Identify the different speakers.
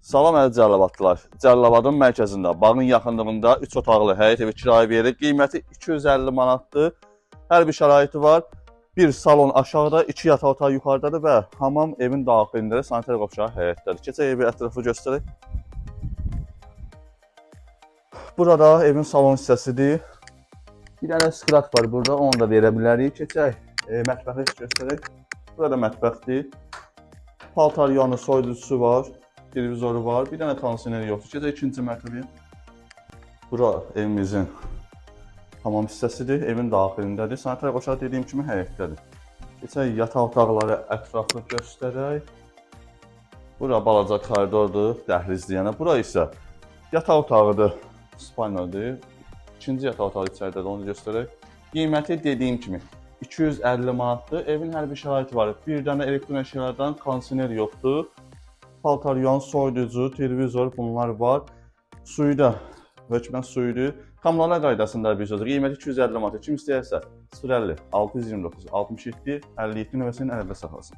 Speaker 1: Salam əziz Cəlilabadlılar. Cəlilabadın mərkəzində, bağın yaxınlığında 3 otaqlı həyət evi kirayə verir. Qiyməti 250 manatdır. Hər bir şəraiti var. Bir salon aşağıda, 2 yataq otağı yuxarıdadır və hamam evin daxilindədir. Sanitar qovşağı həyətdədir. Keçək evi ətraflı göstərək. Burada evin salon hissəsidir. Bir dənə skrat var burada, onu da verə bilərik. Keçək mətbəxi göstərək. Burada mətbəxdir. Paltar yanı soyuducusu var, televizoru var. Bir dənə kondisioneri yoxdur. Keçək ikinci mərtəbəyə. Bura evimizin hamam hissəsidir. Evin daxilindədir. Sanitar qovşağı dediyim kimi həyətdədir. Keçək yataq otaqları ətraflı göstərək. Bura balaca koridordur, dəhliz deyənə. Bura isə yataq otağıdır, spalnadır. İkinci yataq otağı içəridədir, onu göstərək. Qiyməti dediyim kimi 250 manatdır. Evin hər bir şəraiti var. Bir dənə elektron əşyalardan kondisioner yoxdur. Paltar yuyan, soyuducu, televizor bunlar var. Suyu da hökmən suyudur. Kommunal qaydasında bir söz. Qiyməti 250 manat. Kim istəyərsə 050 629 67 57 nömrəsini əldə saxlasın.